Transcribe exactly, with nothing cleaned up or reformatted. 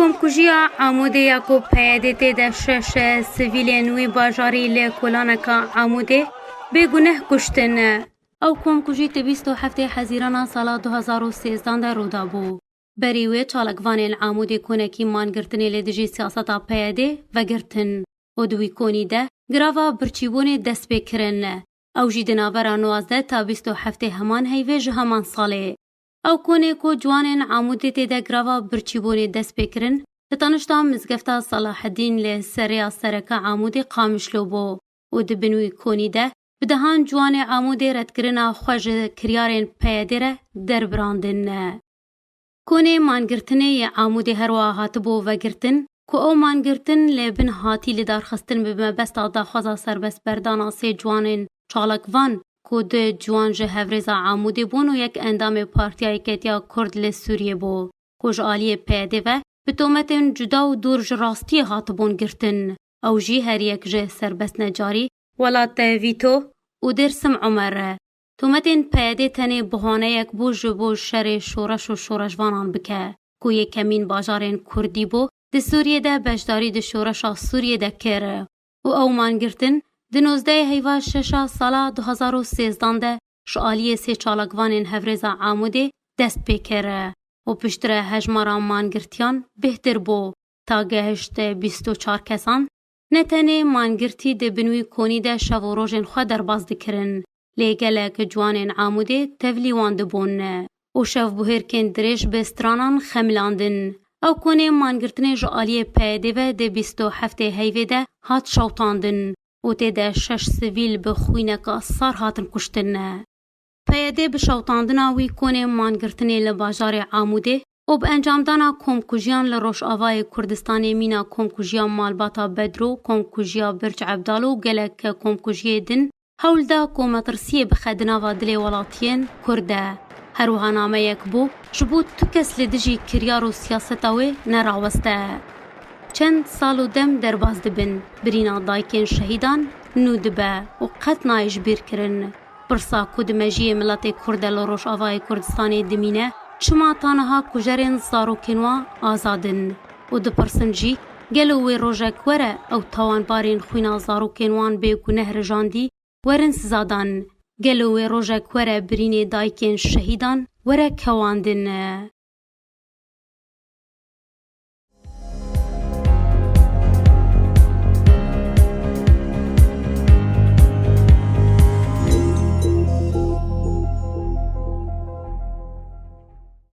Komkujiya Amûdê ya ku P Y D tê de şeş sivîlên wî bajarî li kolaneka Amûdê bêguneh kuştin. Ew komkujî di bîst û heftê Hezîrana sala du hezar û sêzdan de rû dabû. Berî wê çalakvanên Amûdê konekî mangirtinê li dijî siyaseta P Y D vegirtin û di wî konî de girava birçîbûnê dest pê kirin. Ew jî di navbera nozdeh ta bîst û heftê heman heyvê ji heman salê. Ew konê ku ciwanên Amûdê tê de girava birçîbûnê dest pê kirin, di tanişta Mizgefta Selahedîn li ser rêya sereke Amûdê Qamişlo bû û di bin wî konî de bi dehan ciwanê Amûdê redkirina xwe ji kiryarên P Y D re derbirandin. Konê mangirtinê yê Amûdê her wiha hatibû vegirtin ku ew mangirtin li bin hatî lidarxistin bi mebesta daxwaza serbestberdana sê ciwanên çalakvan ku du ciwan ji Hevrêza Amûdê bûn û yek endamê Partiya Yeketiya Kurd li Sûriyê bû, ku ji aliyê P Y D ve bi tometên cuda û dûr ji rastiyê hatibûn girtin. Ew jî her yek ji Serbest Necarî, Welat Vîto û Dêrsim Omer e. Tometên P Y D tenê buhaneyek bû ji bo şerê şoreş û şoreşvanan bike, ku yekemîn bajarên Kurdî bû di Sûriyê de beşdarî di şoreşa Sûriyê de kir û ew mangirtin di nozdehê heyva şeşa sala du hezar û sêzdan de ji aliyê sê çalakvanên Hevrêza Amûdê dest pê kir û piştre hejmara mangirtiyan bêhtir bû ta gehişt bîst û çar kesan. Ne tenê mangirtî di bin wî konî de şev û rojên xwe derbas dikirin, lê gelek ciwanên Amûdê tevlî wan dibûn û şevbûhêrkên dirêj bi stranan xemilandin. Ew konê mangirtinê ji aliyê P Y D ve di bîst û heftê heyvê de hat şewtandin û tê de şeş sivîl bi xwîneka sar hatin kuştin. P Y D bi şewtandina wî konê mangirtinê li bajarê Amûdê û bi encamdana komkujiyan li Rojavayê Kurdistanê mîna komkujiya malbata Bedro, komkujiya Birc Ebdal û gelek komkujiyê din hewl da ku metirsiyê bixe di nava dilê welatiyên Kurd de. Her wiha nameyek bû ji bo tu kes li dijî kiryar û siyaseta wê neraweste. Çend sal û dem derbas dibin, birîna dayikên şehîdan nû dibe û qet nayê ji bîr kirin. Pirsa ku di mejiyê miletê Kurd de li Rojavayê Kurdistanê dimîne, çima ta niha kujerên zarokên wan azad in? Û dipirsin jî, gelo wê rojek were ew tawanbarên xwîna zarokên wan bê guneh rijandî werin sizadan? Gelo wê rojek were birînê dayikên şehîdan were kewandin?